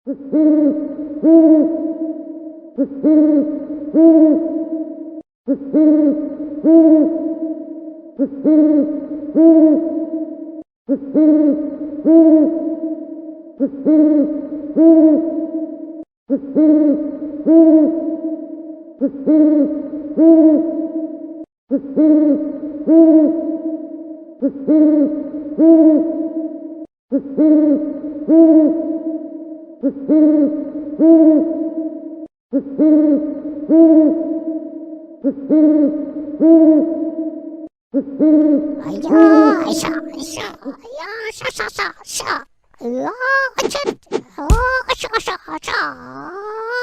Pib no ka tso tso tso tso.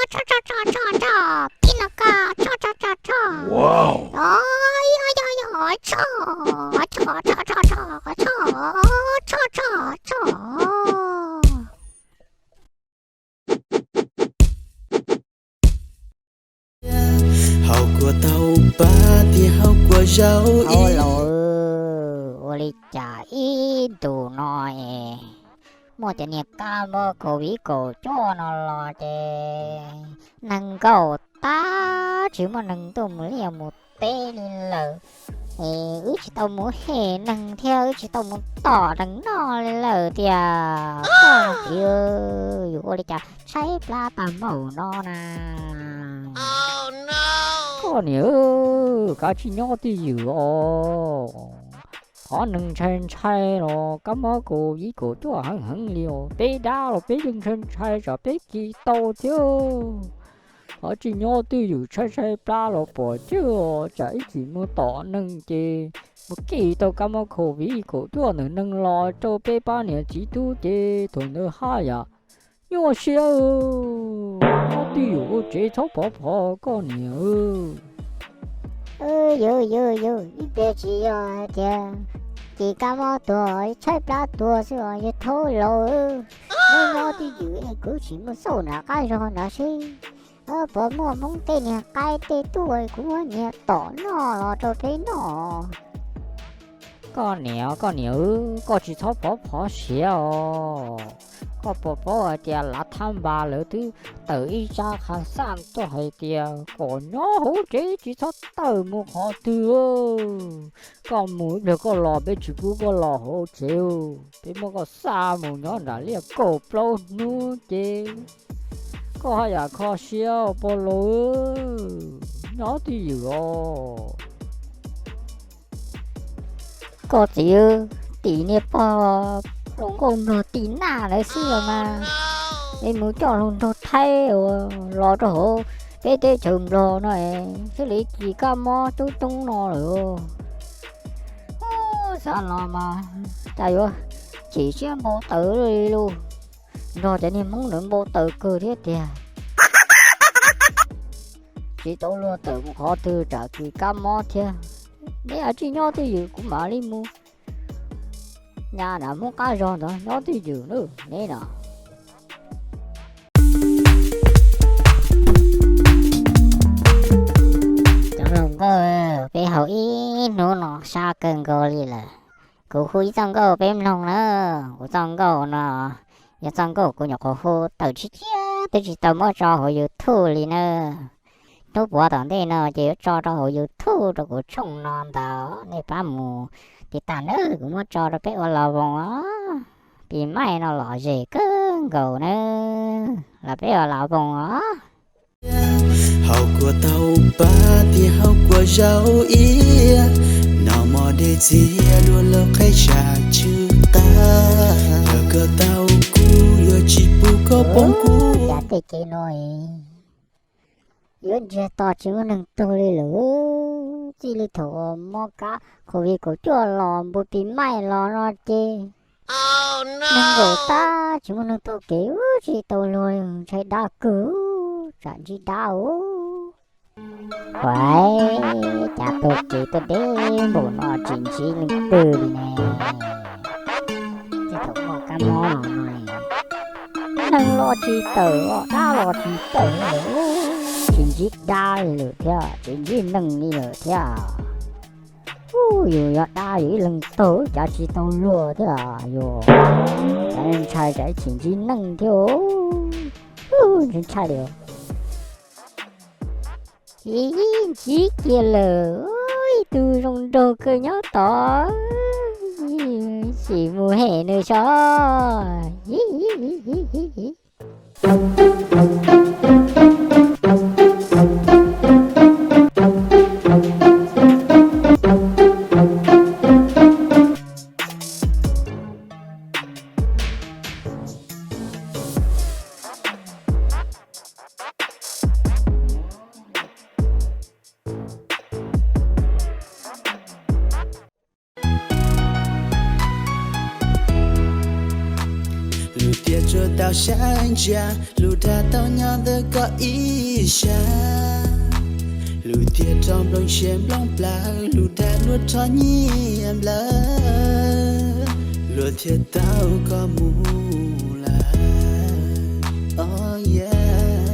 Tso tso tso tso tso tso tso tso tso tso. Haus kua taub paj thiab haus kua zaub ib. Ua li cas ib ntus no es muaj cov niag kab mob covid kaum cuaj no los ces neeg nkaum tag, tsis muaj neeg tuaj mus liaj mus teb li lawm. Es wb tsis tau mus hem neeg thiab wb tsis tau mus tom neeg noj li lawm tiag. Koj niam, yus ua li cas tshaib plab tag npaum no na? Koj niam, kav tsij nyob twj ywm os. Qhov neeg ntshai ntshai los kab mob covid kaum cuaj heev heev li os. Peb dab los peb yeej ntshai ntshai tsam peb kis tau thiab. Kav tsij nyob twj ywm, tshaib tshaib plab los pom tsawg, tsam ib chim mus tom neeg ces mus kis tau kab mob covid kaum cuaj ntawm neeg los rau peb pab niam txiv tub ces thaum ntawd haj yam nyuaj siab. Nyob twj ywm ua tsev txhob pov phov koj niam. Yus yus yus ib pliag tsis yog hais tias kis kab mob tuag, tshaib plab tuag xwb os yawg thaub laus. Neb nyob twj ywm es kuv tsis mus xauj nram qab zog nrad seb puas muaj Hmoob tej niag qaib tej tuaj, kuv muab niag tom noj los rau peb noj. Koj niam, koj niam, koj tsis txhob pov phov siav os. Koj puas paub hais tias lav thab npas lawv twb tawm ib tsab qhas xaj tuaj hais tias kom nyob hauv tsev tsis txhob tawm mus qhov twg. Koj mus ib pliag koj los peb tsis pub koj los hauv tsev, peb muab koj xa mus nyob nram liaj kaum plaub hnub ces koj haj yam kho siab pog laus. Nyob twj ywm os. Koj txiv, tim niag pog hluas nkauj Nplog Tim Naj lawv xwb los mas, es mus coj hluas nraug Thaib uas los rau hauv peb teb chaws Nplog no es thiaj li kis kab mob coob coob no lawm. Xav los mas cas yuav chim siab npau taws li lus, nrog cov niag Hmoob ntawd npau taws kawg thiab tiag. Tsis tau luag tawm mus qhov twg tsam kis kab mob thiab. Neb kav tsij nyob twj ywm kuv mam li mus nyas nram Hmoob qab zog ntawd nyob twj ywm nawb neb no. Cov hluas nkauj, peb haus ib hnub no sab kawg nkaus li lawm. Kuv hu ib txoj nkauj peb mloog na. Kuv txoj nkauj no yog txoj nkauj kuv nyuam qhuav hu tawm tshiab tshiab twb tsis tau muab tso hauv YouTube li na. Hnub puav tom ntej no ces yuav tso rau hauv YouTube rau kuv tshooj no ntawd, nej pab mus tiv tam nawb, kuv muab tso rau peb ua los voos os. Pis maij no lom zem kawg nkaus na, los peb ua los voos os. Haus kua taub paj thiab haus kua zaub ib, noj mov dej txias dua lub qab tsam tsw qab, yog koj tau kuv yuav tsis pub koj poob kuv. Cas tej kev no yuav ntsiag to tsis muaj neeg taug li lawm. Txij li thaum mob kab covid kaum cuaj los npua pis maij los no ces neeg nkaum tag tsis muaj neeg taug kev, tsis tau luag, ntshai dab kawg, tsam ntsib dab os. Ua cas taug kev tuaj deb npaum no tsis ntsib leej twg li ne? Txij thaum muaj kab mob los no neeg los tsis tawm, dab los tsis tawm, tsis ntsib dab li lawm thiab tsis ntsib neeg li lawm thiab. Yus yog dab yus ib leeg taug cas tsis tau luag thiab, yus ntshai tsam tsis ntsib neeg thiab os. Ub, ntshai tshaj li. Ib ntsib kiag lawm, ib tug zoo nraug kawg nyob tod, sim mus hem nws sov. Lus tiag tsuas tau sab ntsia, lus dag tau nyob ntawm koj ib sab. Lus tiag rho nplooj siab nplooj plawv, lus dag luag rho nyiaj nplawv, luag thiaj tau koj mus lawm. Oh yeah.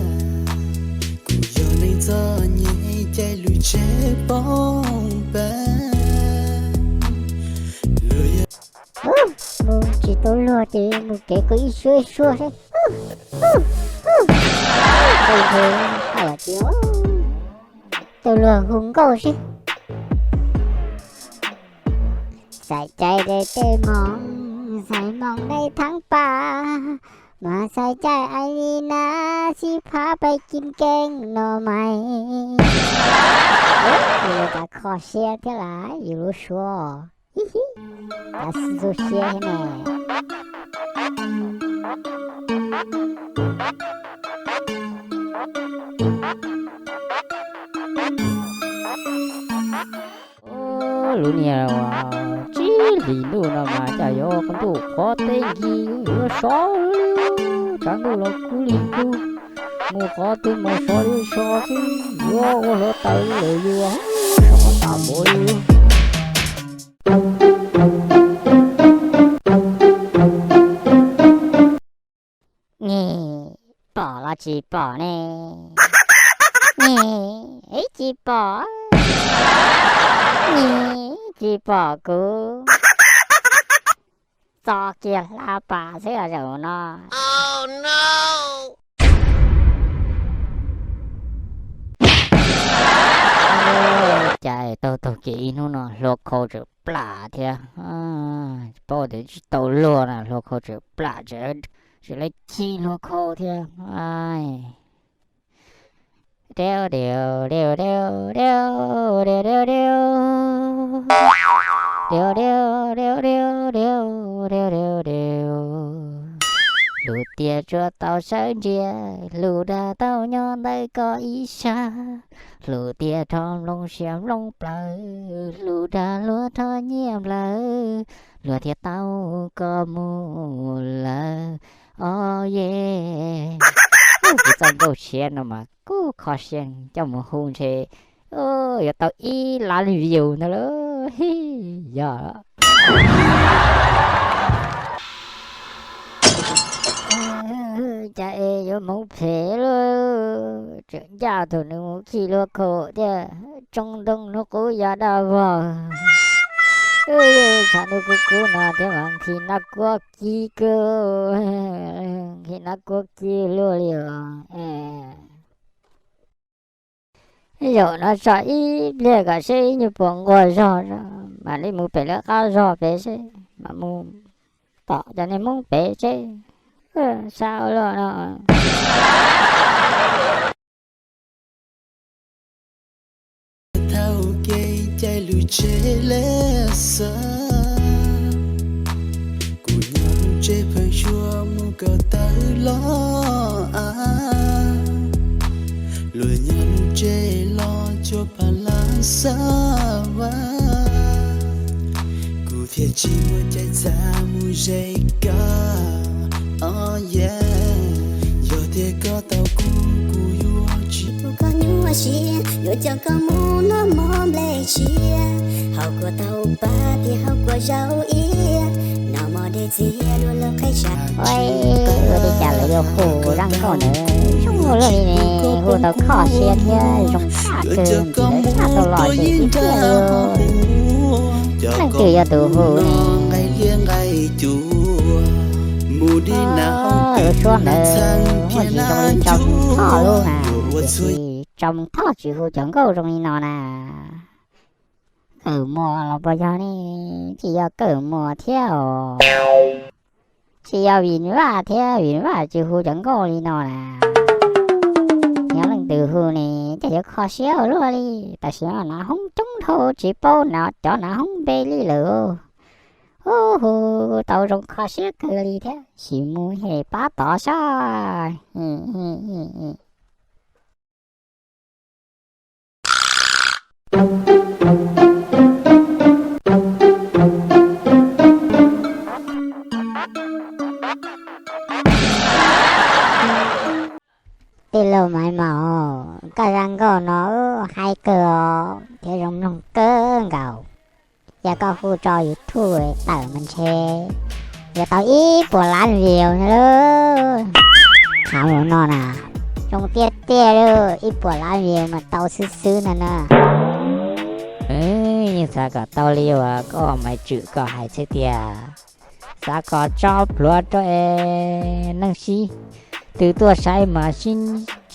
Kuv yog neeg txom nyem caij lub tsheb poob peev. Mus tsis tau luag ces mus kev koj ib suab ib suab seb. Tau luag hu nkauj seb. Xaiv cai de tej moos, xaiv moos de thab pas, mas xaiv cai ai li na, xib phab pais kim keej no mas. Yus yuav cas kho siab thiab las yus lub suab. Cas xub siab thiab ne. Lub niag tsib hlis ntuj no mas cas yuav ntuj qhov teb nkig yuav sov, tshav ntuj los kub li kub, mus qhov twg mas sov li sov xwb, yuav ua hluav taws lawm yus, sov tas npaum li. Nim pom los tsis pom ne? Nim tsis pom, nim tsis pom kuv txo kiag hla pas xwb los zaum no. Cas taug taug kev ib hnub no hlua khau tseem plam thiab, tsis paub tias tsis tau luag na, hlua khau tseem plam, tseem lawv ci hlua khau thiab. Diu diu diu diu diu diu diu diu diu diu diu diu diu diu diu diu diu. Lus tiag tsuas tau sawv ntsia, lus dag tau nyob ntawm koj ib sab. Lus tiag rho nplooj siab nplooj plawv, lus dag luag rho nyiaj nplawv, luag thiaj tau koj mus lawm. Oh yeah. Kuv txoj nkauj tshiab no mas kuj kho siab coj mus hu ntshe yuav tau ib lab view ntag lauj. Yog cas es yuav hmoov phem lauj, tseem ncaj tus nws mus khi hlua khau thiab, tsoo ntoo hnub qub ya daj vog. Tshav ntuj kub kub no thiab mas khi nab kuab kib kawg, khi nab kuab kib luaj li os. Zaum no tso ib pliag kom seb ib nyuag puas nquag zog, mam li mus pem lawv qab zog pem seb, mam mus tom cov niag Hmoob pem seb. Sab ua luaj no. Thaum kev caij lub tsheb lej xav, kuv nyob lub tsheb pheej xyuam mus kawm tawv los av, luag nyob lub tsheb los cuag pab lab xab vas, kuv thiaj tsis muaj cai txaj mus ze koj. Oh yeah, yog tias koj tau kuv, kuv yuav tsis pub koj nyuaj siab, yuav coj koj mus noj mov nplej tsiaj, hauv kuas tau pab thiab hauv kuas zaub iab, noj mov dej txiag dua lawv qheb sab. Ua li cas lawv yuav hu zaj nkauj ntawd zoo luaj li ne, hu tau kho siab thiab zoo tshaj kawg, ntxim ntxaws tshaj tau los zem tiag tiag li. Leej twg yog tus hu ne? Lub suab ntawd muaj tsis zoo li Tsaus Thoj lub na, tiam sis Tsaus Thoj tsis hu cov nkauj zoo li no na. Kawm muas los puas yog ne? Tsis yog kawm muas thiab os. Tsis yog Vim Vaj thiab, Vim Vaj tsis hu cov nkauj li no na. Yog leej twg hu ne, cas yuav kho siab ua luaj li. Tam sim no nav hoob coob dhau tsis paub cov nav hoob npe li lawm. Hu hu tau zoo kho siab kawg li thiab, sim mus pab tod saib. Tij laug Maiv Maum, koj zaj nkauj no haib kawg os thiab zoo mloog kawg nkaus. Yog koj hu tso YouTube tawm mas ntshe yuav tau ib puas lab view na lauj. Qhov no na, zoo tiag tiag lauj, ib puas lab view mas tau xwb xwb no na. Yeej xav kom tau li uas koj Maiv Tswm koj hais xwb tiag. Xav kom tso plhuav rau es neeg sib tw tuaj saib mas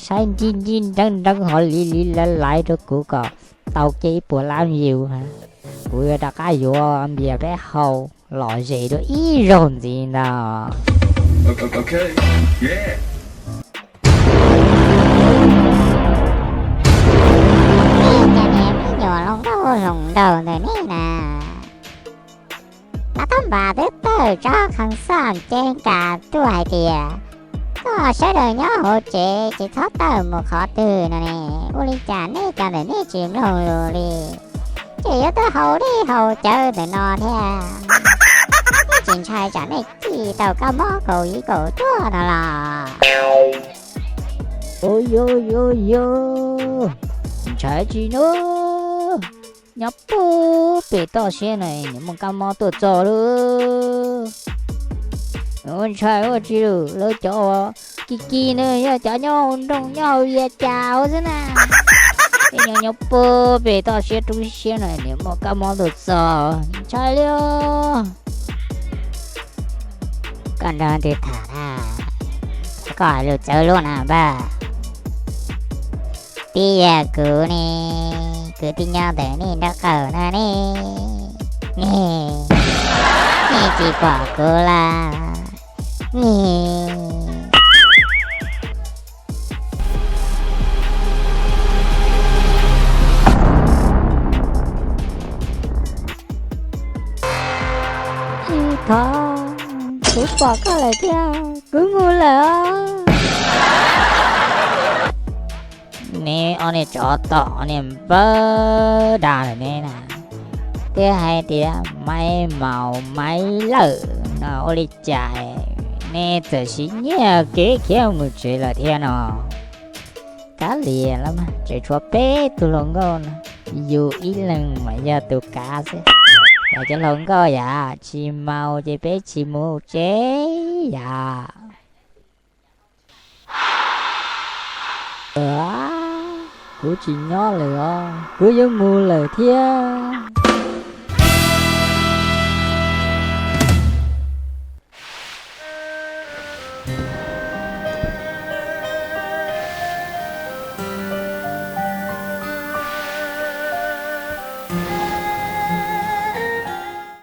saib nrib nrib nreeb nreeb hov li li laiv laiv rau kuv kom tau kiag ib puas lab view. Kuv yuav rov qab yuav npias peb haus lom zem dua ib zaug ntxiv ntag. Cov niag me nyuam hluas nkauj hluas nraug ntawm nej na, tab tom npam twb tawm tsob khas xaj ces kas tuaj hais tias koj sawv daws nyob hauv tsev ces txhob tawm mus qhov twg no ne. Ua li cas nej cov ntawm nej tsis mloog lus li, ces yuav tuaj haus dej haus cawv ntawm no thiab? Nej tsis ntshai tsam nej cim tau kab mob kaum yim kaum cuaj no los? Ua yuav yuav yuav, ntshai tsis nua, nyob puag pem toj siab na nws muaj kab mob tuaj txog lawm. Ntshai ua tsi lawm, lawv cov uas kis kis na yog cov nyob hauv nroog nyob hauv vias cas xwb na. Tej nyob nyob puag pem toj siab rub siab na nws muaj kab mob tuaj txog, ntshai li os. Koj nrog twg tham na? Koj hais lus txawv luaj na npawg. Tib yam kuv ne, kuv tij nyob ntawm nej nraub qaum no ne, nej, nej tsis pom kuv los nej. Thov, kuv pom koj lawm thiab, kuv mus lawm os. Neb ob niag tsov tom niag npawg dag lawm ne na, twb hais tias Maiv Maum Maiv Lawm no ua li cas neb txawm sim nyiag kev khiav mus tsev lawm thiab no? Kav liam los mas, tseem tshuav peb tug hluas nkauj no, yus ib leeg mas yog tus kav xwb. Yog cov hluas nkauj yam tsis mus ces peb tsis mus tsev yam. Kuv tsis nyob lawm os, kuv yuav mus lawm thiab.